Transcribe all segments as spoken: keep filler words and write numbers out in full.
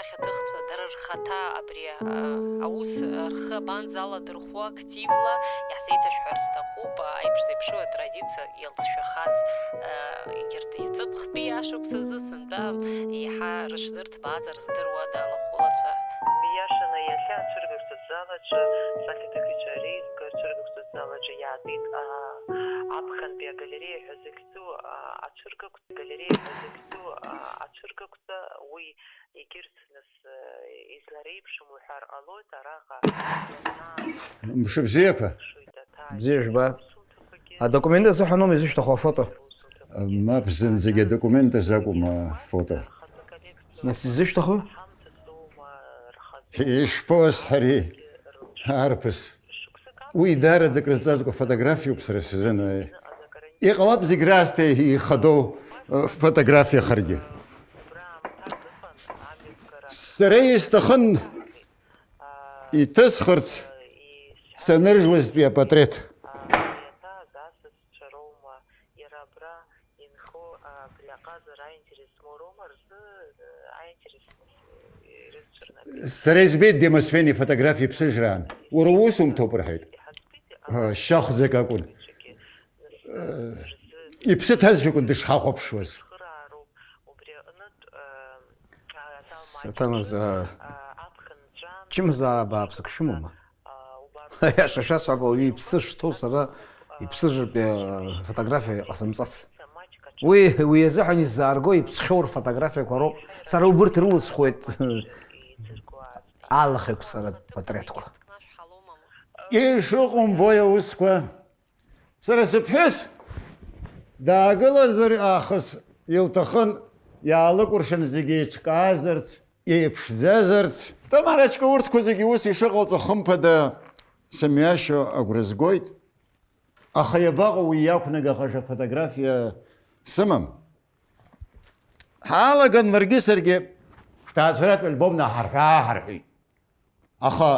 Ҳаҭыхцәа дара рхаҭа абри, а, аус рхы абанӡаладырхәуа активла, иаҳзеиҭашәҳәар сҭахуп, аиԥш зеиԥшроу атрадициа иалҵшәахаз, а, егьырҭ иҵыԥхтәи ашықәс азы сынтәа еиҳа рыҽзырҭбааз рыздыруада алахәылацәа? Ииашаны иахьа ацәыргақәҵа залаҿы сахьаҭыхҩцәа реизга ацәыргақәҵа залаҿы иаатит, а, аԥхьантәи агалереиа ҳәа зыхьӡу, а, ацәыргақәҵа, галереиа ҳәа зыхьӡу, а, ацәыргақәҵа, уи егьырҭ, нас, э, излареиԥшым уҳәар ҟалоит, араҟа ианаамҭоу Мшыбзиақәа. Бзиа жәба. Адокумент азыҳәаноума изышәҭаху афото? Мап, зынӡагьы адокумент азы акәым афото. Нас изышәҭаху? Ишԥоусҳәари, арԥыс? Уи даараӡа акрызҵазкуа фотографиоуп сара сзын. Иҟалап зегь раасҭа ихадоу, э, фотографиахаргьы. Сара исҭахын иҭысхырц саныржуазтәи апатреҭ. Сара избеит Демосфен ифотографиа иԥсыжраан. Уара уусумҭоуп рҳәеит. Шьахәӡак акәын. Иԥсы ҭазшәа акәын дышҳахәаԥшуаз. Саҭамыз, аа, чымазаара бааԥсык шәымоума? Аиаша шәасҳәап, ауаҩы иԥсы шҭоу сара иԥсыжратәи афотографиа ҟасымҵац. Уи, уи азыҳәан исзаарго иԥсхьоу рфотографиақәа роуп. Сара убырҭ рылысхуеит алахь еиқәҵаратә патреҭқәа. Ишыҟоу умбои аусқәа? Сара сыԥҳәыс даагылазар аахыс илҭахын, иаалыкәыршан зегьы еиҿкаазарц, еиԥшӡазарц. Тамарочка урҭқәа зегьы ус ишыҟалҵо хымԥада сымҩашьо агәра згоит. Аха иабаҟоу уи иақәнагахаша фотографиа сымам. Ҳаалаган ларгьы саргьы ҳҭаацәаратә альбом наҳарҳәаа ҳарҳәеит. Аха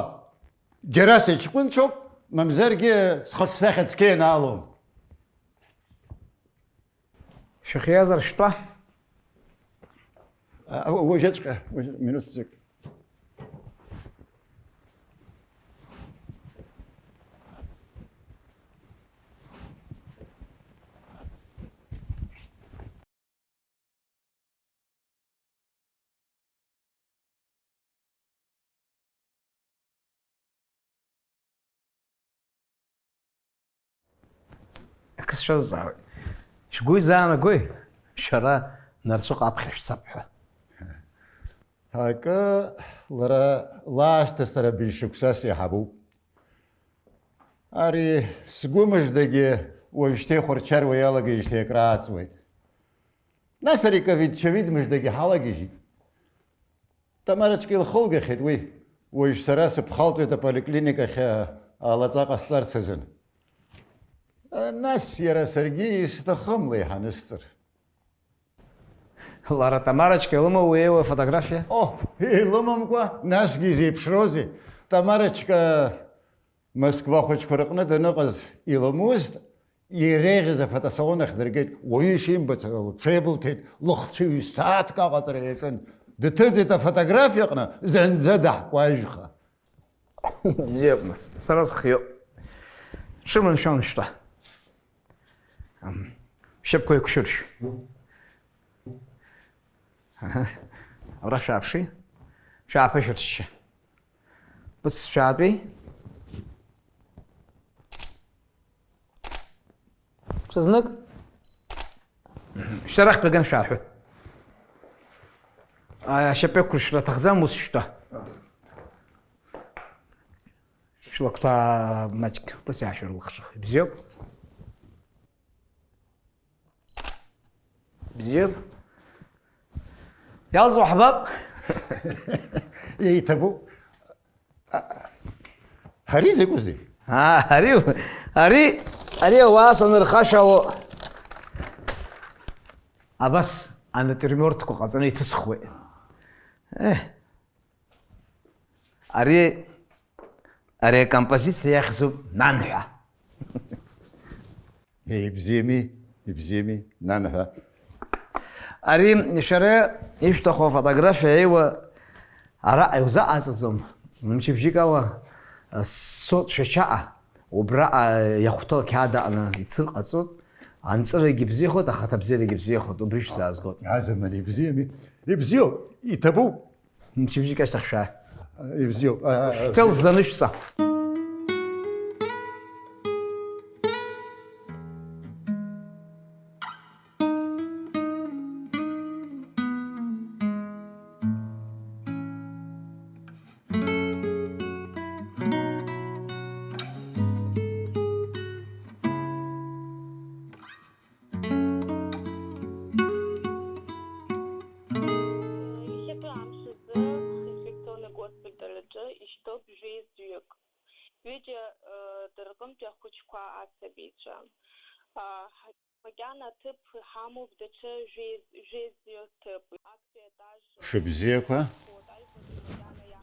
џьара сыҷкәынцәоуп, мамзаргьы схаҿсахьа цқьа ианаалом. Шәахьиазар шәтәа. А, уажәыҵәҟьа, уажә, минуҭ ӡык. Акы сшәазҵаауеит. Шәгәы изаанагои, шәара нарцәыҟа аԥхьа шәцап ҳәа? Акы, лара лаасҭа сара быжь шықәсас иаҳабуп. Ари сгәы мыждагьы уажәшьҭа ихәарчаруа иалагеижьҭеи акрааҵуеит. Нас ари ковид-чавид мыждагьы ҳалагьежьит. Тамарочка илхылгахьеит уи. Уажә сара сыԥхалҵоит аполиклиникахь алаҵа ҟасҵарц азын. Нас иара саргьы исҭахым леиҳа нысҵыр. Лара Тамарочка илымоу уи еиуа фотографиа? О, илымамкәа, насгьы изеиԥшроузеи? Тамарочка Москва хәыҷқәа рыҟны даныҟаз илымузт, иреиӷьыз афотосалон ахь дыргеит, уаҩы ишимбац лҽеибылҭеит, лыхцәы ҩ-сааҭк аҟаҵара иаҿын. Дҭыҵит афотографиаҟны, зынӡа даҳкәажәха. Бзиоуп, нас, сара схиоуп. Дшыманшәалан шьҭа. Ам, шьапқәа еиқәшәыршә. Аҳа. Абра шәааԥши. Шәааԥышәырчча. Бысшәаатәи. Ҽазнык. Шәарахь бган шәааҳәы. Ашьапеиқәыршәра аҭахӡам, ус шәтәа. Шәлакәҭа маҷк, ус иаашәырылхшах. Ибзиоуп. Бзиоуп. Иалҵуа ҳбап. Еиҭабуп. Ари закәызеи? Аа, ари, ари, ари ауаа санырхашәало. Абас анатюрмортқәа ҟаҵаны иҭысхуеит. Еҳ. Ари, ари акомпозициа иахьӡуп Нанҳәа. Ибзиами, ибзиами, Нанҳәа. Ари шәара ишәҭаху афотографиа еиуа Араҟа иузаҟаҵаӡом, мчыбжьык ала, а, сцоит Шәачаҟа, убраҟа иахәҭоу ақьаад аҟны ицыр ҟаҵоит, анҵырагьы бзиахоит, ахаҭабзиарагьы бзиахоит, убри шәзаазгоит. Азаман ибзиами, ибзиоуп, иҭабуп. Мчыбжьык ашьҭахь шәааи. Ибзиоуп. А, а, а, шәҭел ззаны шәца. Иахьатәи амш азы инфекционный госпиталь аҿы ишьҭоуп жәеизҩык. Ҩыџьа, э, дырҟынтәи ахәыҷқәа асабицәа. А, Макьана аҭыԥ ҳамоуп даҽа жәеизҩы ҭыԥ, актәи етаж. Мшыбзиақәа.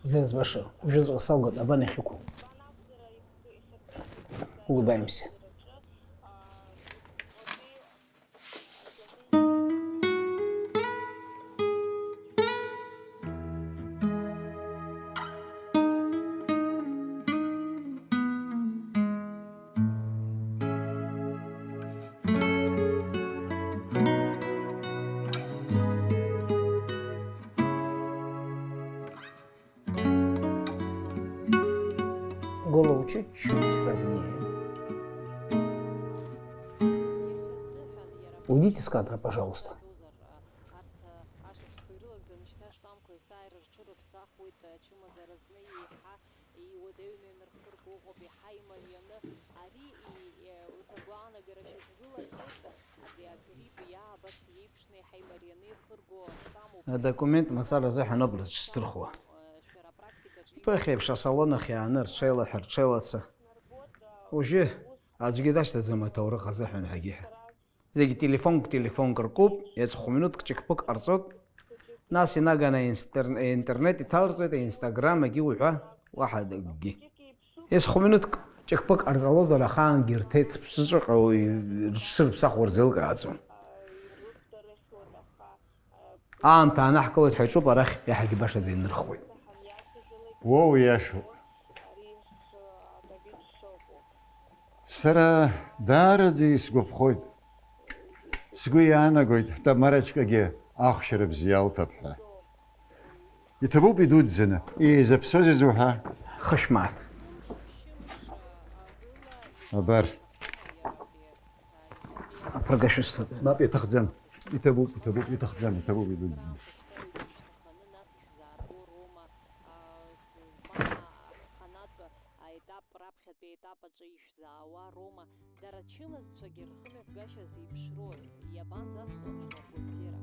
Зеиз баша, уажәыҵәҟьа салгоит, абан иахьықәу. Улыбаемся. Голову чуть-чуть ровнее. Уйдите с кадра, пожалуйста. Арҭ ашықәсқәа ирылагӡаны шьҭа штамқәа есааира рҽырыԥсахуеит, ачымазара зны еиҳа иуадаҩны инархырго ыҟоуп, еиҳа имарианы. Ари, и-, и-, сгәаанагара шьақәгылахьеит, абри агрипп иаабац иеиԥшны еиҳа имарианы ирхырго штаммуп. Адокумент мацара азыҳәан ауп рыҽсҭырхуа. Шәара апрактикаҿ. Ԥыхьеиԥш асалон ахь иааны рҽеилаҳәа, рҽеилаца. Уажәы аӡәгьы дашьҭаӡам аҭоурых азыҳәан ҳәагьы ҳәа. Зегь телефонк, телефонк ркуп, ес хә-минуҭк ҷык-пык ҟарҵоит, нас инаганы инстер-, интернет иҭалҵоит, Instagram-агьы уҳәа, уаҳа акгьы. Ес хә-минуҭк ҷык-пык ҟарҵалозар, ахаангьы рҭеит, ԥшьыҵәҟьа уаҩ рҽшырԥсахуа рзеилкааӡом. Аамҭа аанаҳкылоит ҳәа иҿуп, арахь иаҳагьы башаӡа инырхуеит. Уоу, иашоуп. Сара даараӡа исгәаԥхоит. Сгәы иаанагоит, Тамарочкагьы ахәшьара бзиа лҭап ҳәа. Иҭабуп идуӡӡаны, изаԥсозеи зуҳәа? Хышә мааҭ. Абар. Аԥырга шәысҭоит. Мап, иаҭахӡам. Иҭабуп, иҭабуп, иҭахӡам, иҭабуп идуӡӡаны. Аетап, раԥхьатәи аетап аҿы ишәзаауа роума, дара ачымазцәагьы рхымҩаԥгашьа зеиԥшрои, иабанӡасҟәымшо ргәабзиара?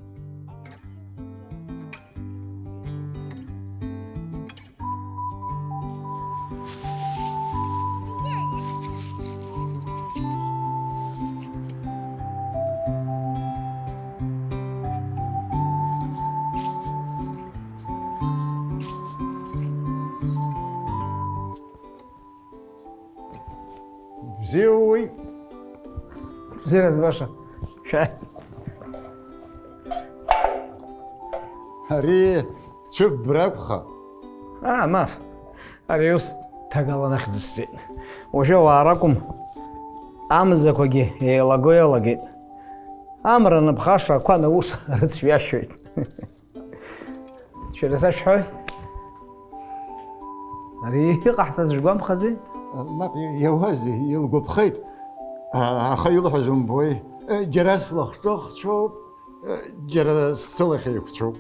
Бзиа ууеит. Бзиара збаша. Шәааи. Ари цәыббра акәхап. Аа, мап. Ари ус ҭагалан ахьӡысҵеит. Уажәы ауаа ракәым, амзақәагьы еилаго иалагеит. Амра аныԥхаша ақәа наус рыцәҩашьоит. Шәара сашәҳәои? Ари иҟаҳҵаз шәгәамԥхаӡеи? Мап, иауазеи, илгәаԥхеит. А, аха илҳәаз умбои? Џьара слахҿыхцәоуп, џьара сылахь еиқәцәоуп.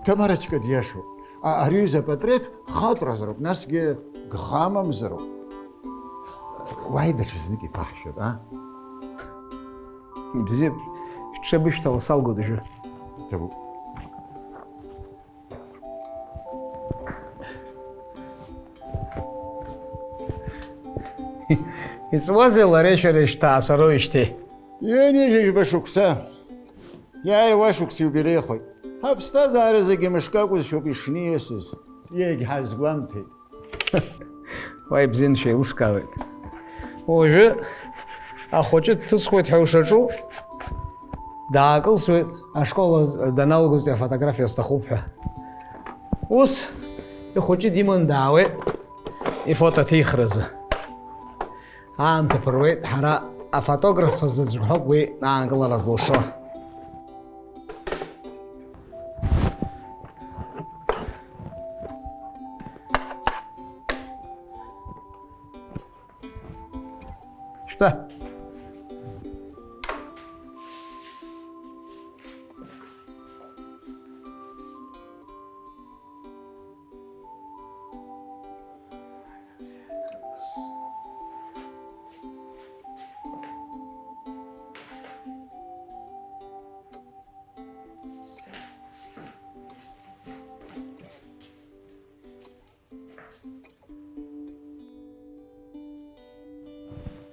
Тамарочка диашоуп. А, ари аҩыза апатреҭ хатәразароуп, насгьы гха амамзароуп. Уааи даҽазнык иԥаҳшәап, а? Ибзиоуп, шәҽы бышәҭала салгоит уажәы. Иҭабуп. Иҵуазеи лареи шәареи шәҭаацәароуижьҭеи? Ҩынҩажәижәба шықәса, иааиуа шықәса иубилеихоит. Ҳаԥсҭазаара зегьы мышкы акәызшәоуп ишниасыз, иагьҳазгәамҭеит. Уа ибзианы шәеилыскаауеит. Уажәы ахәыҷы дҭысхуеит ҳәа ушаҿу, даакылсуеит, ашкол даналгозтәи афотографиа сҭахуп ҳәа. Ус, ихәыҷы диманы даауеит ифото ҭихразы. Аамҭа ԥыруеит, ҳара афотографцәа заҵәык ҳауп уи аангылара зылшо. Шьҭа.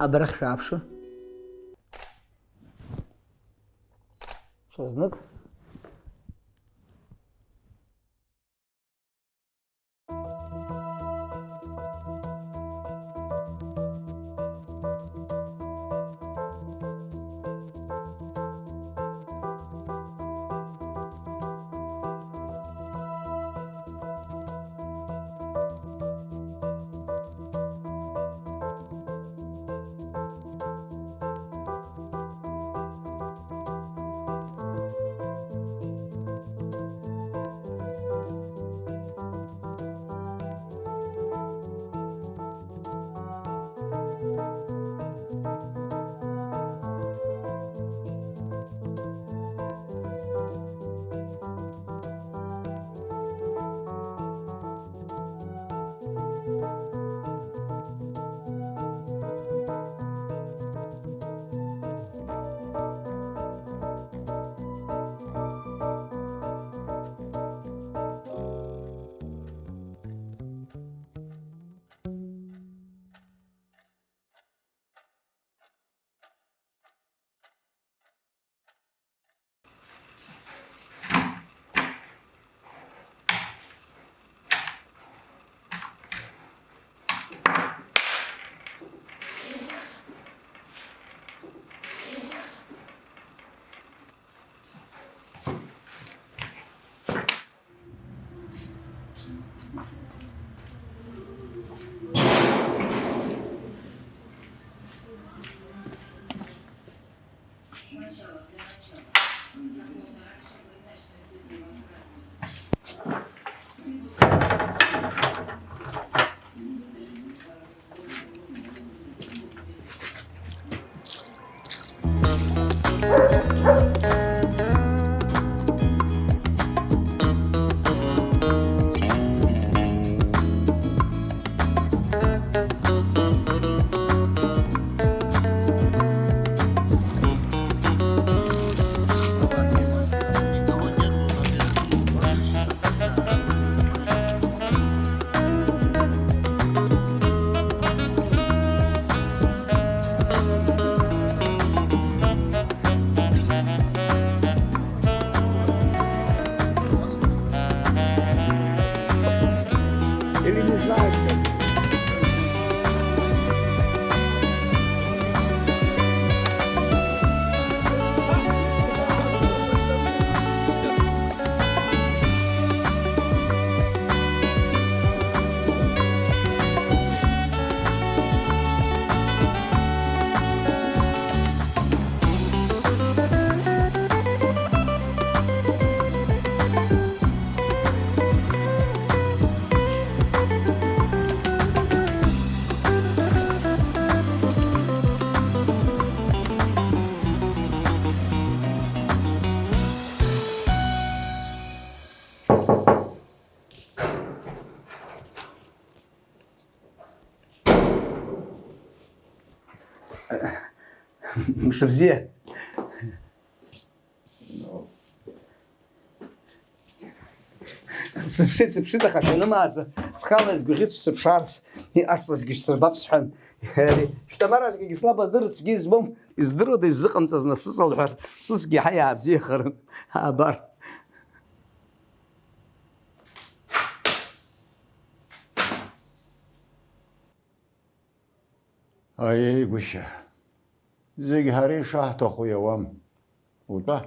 Абрахь шәааԥшы. Ҽазнык. Мшыбзиа. Сыԥшит, сыԥшит, аха шәанымааӡа, схала изгәаӷьыз шәсыԥшаарц, иҟасҵазгьы шәсырбап сҳәан. Шәҭамаражәгагьы слабадырц цәгьа избом, издыруада иззыҟамҵаз насыҵалҳәар, сусгьы иаҳа иаабзиахарын, абар. Аиеи, гәышьа, зегь ҳара ишаҳҭаху иауам, утәа.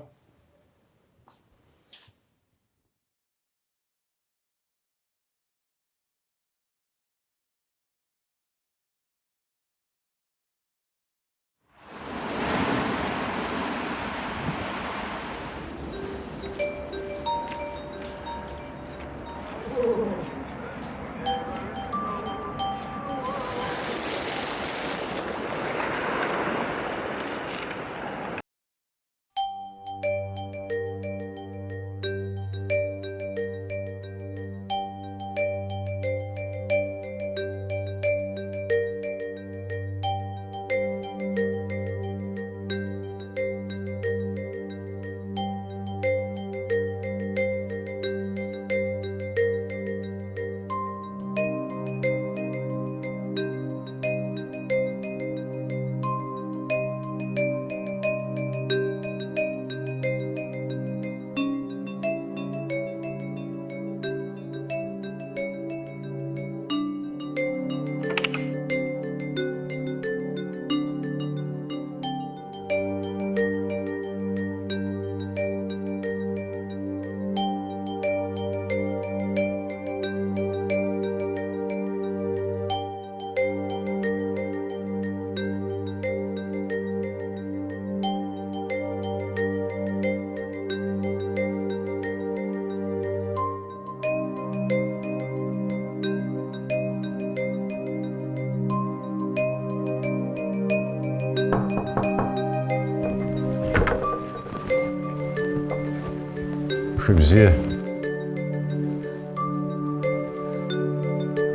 Мшыбзиа.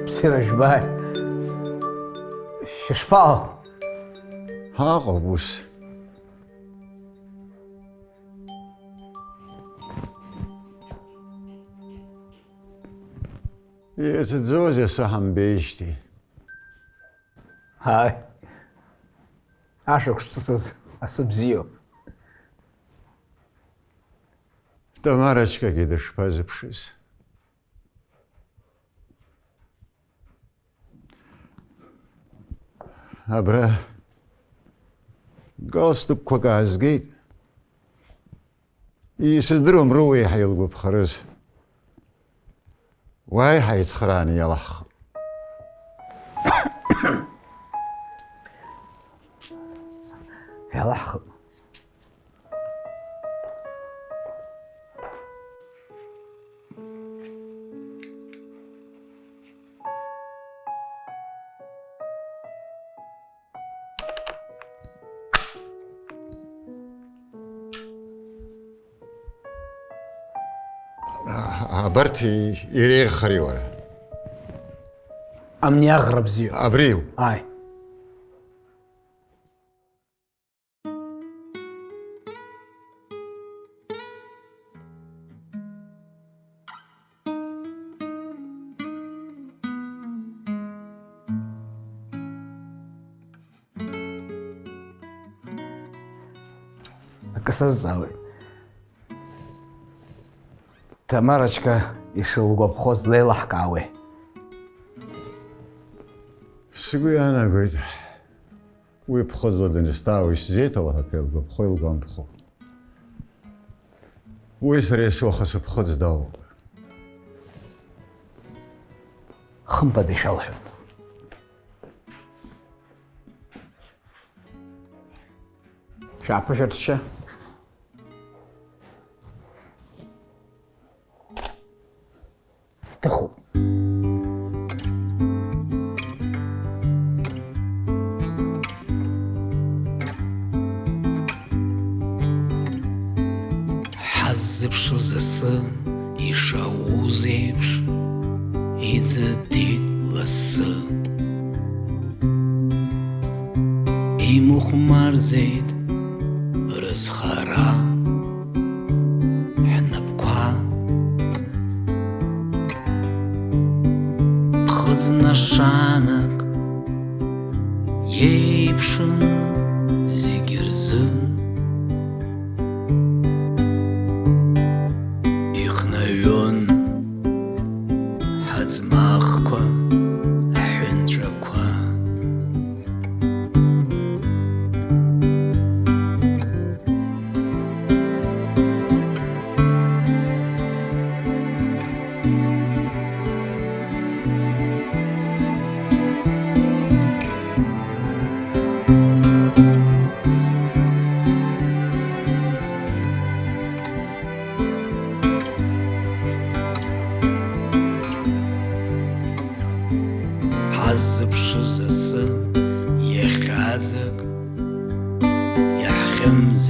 Бзиара жәбааит. Шәышԥаҟоу? Ҳаҟоуп ус. Иаҵәӡоузеи асы ҳамбеижьҭеи? Ааи. Ашықәс ҿыцыз асы бзиоуп. Тамарочкагьы дышԥазыԥшыз. Абра галстукқәак аазгеит. Исыздыруам руеиҳа илгәаԥхарыз. Уа еиҳа ицхрааны иалаҳхып. Иалаҳхып. А, абарҭ и-, иреиӷьхари уара? Амни аӷра бзиоуп. Абри иоуп. Ааи. Акы сазҵаауеит. Тамарочка ишылгәаԥхоз леилаҳкаауеи? Сгәы иаанагоит, уи ԥхыӡла данысҭаауа исзеиҭалҳәап, илгәаԥхо, илгәамԥхо. Уи сара есуаха сыԥхыӡ дауп. Хымԥада ишәалҳәап. Шәааԥышәырчча. Ҭыхуп. Ҳаззыԥшыз асы ишауз еиԥш, иӡыҭит лассы. Имыхәмарӡеит рызхара ҳнапқәа. Ԥхыӡ нашанак иеиԥшын зегь рзын. Ихнаҩон ҳаӡмахқәа, ҳҳәынҵәақәа.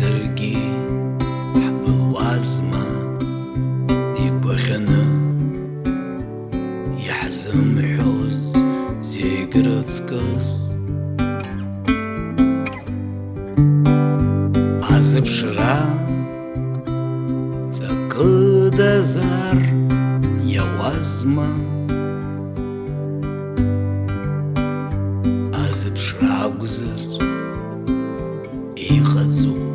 Ҳаргьы ҳбылуазма игәаӷьны, иаҳзымҳәоз зегь рыҵкыс? Азыԥшра ҵакыдазар иауазма? Азыԥшра акәзар, иҟаҵоу